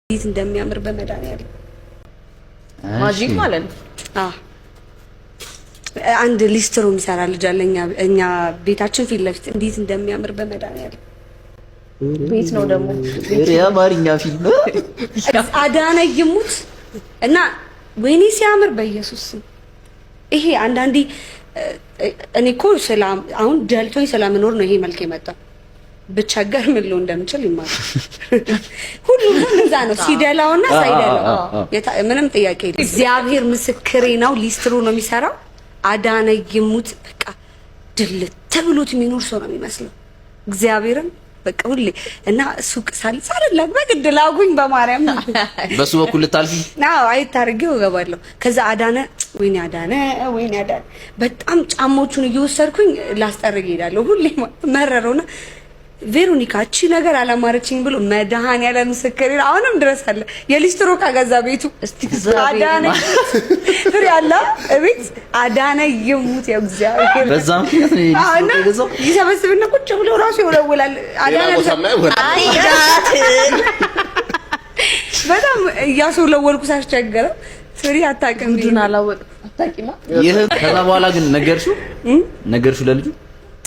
እንዴት እንደሚያምር በመድኃኒዓለም። Magic ማለት ነው። አዎ፣ አንድ ሊስትሮ የሚሰራ ልጅ አለ እኛ ቤታችን ፊት ለፊት። እንዴት እንደሚያምር በመድኃኒዓለም። ቤት ነው ደግሞ። የአማርኛ ፊልም። አዳነ ይሙት እና ወይኔ ሲያምር በኢየሱስ ስም። ይሄ አንዳንዴ እኔ እኮ ስለ አሁን ደልቶኝ ስለምኖር ነው ይሄ መልክ የመጣው። ብቸገር ምን ልሆን እንደምችል ይማር። ሁሉም ሰው እንደዛ ነው፣ ሲደላውና ሳይደላው ምንም ጥያቄ የለም። እግዚአብሔር ምስክሬ ነው። ሊስትሮ ነው የሚሰራው። አዳነ ይሙት በቃ ድልት ተብሎት የሚኖር ሰው ነው የሚመስለው። እግዚአብሔርን በቃ ሁሌ እና ሱቅ ሳልላክ በግድ ላጉኝ በማርያም። በሱ በኩል ልታልፊ? አዎ፣ አይታርጌው እገባለሁ። ከዛ አዳነ፣ ወይኔ አዳነ፣ ወይኔ አዳነ፣ በጣም ጫማዎቹን እየወሰድኩኝ ላስጠርግ እሄዳለሁ። ሁሌ መረረውና ቬሮኒካ እቺ ነገር አላማረችኝ ብሎ፣ መድኃኒዓለም ምስክሬ ነው። አሁንም ድረስ አለ የሊስትሮ ከገዛ ቤቱ። እስቲ እግዚአብሔር አዳነ ፍሬ አለ እቤት። አዳነ ይሙት ያው እግዚአብሔር በዛ ምክንያት ነው አዎ፣ እና የሊስትሮ የገዛው። ይሰበስብና ቁጭ ብሎ ራሱ ይወለውላል። ሌላ አዳነ ቦታማ ይሆናል። በጣም እያስወለወልኩ ሳስቸገረው ፍሬ አታውቅም። ጉዱን አላወቅም። አታውቂማ? ይህ ከዛ በኋላ ግን ነገርሽው ለልጁ?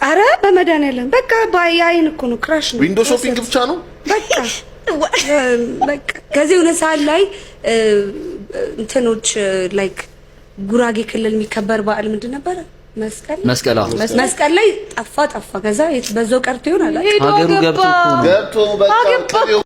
አረ በመድኃኒዓለም፣ በቃ የአይን እኮ ነው፣ crush ነው። Window shopping ብቻ ነው። በቃ በቃ ከዚህ የሆነ ሰዓት ላይ እንትኖች like ጉራጌ ክልል የሚከበር በዓል ምንድን ነበረ? መስቀል። መስቀል፣ አዎ። መስቀል ላይ ጠፋ ጠፋ። ከዛ የት በዛው ቀርቶ ይሆናል። ሄዶ ሀገሩ ገባ። ገብቶ እኮ ነው። ገብቶ በቃ ቅቤው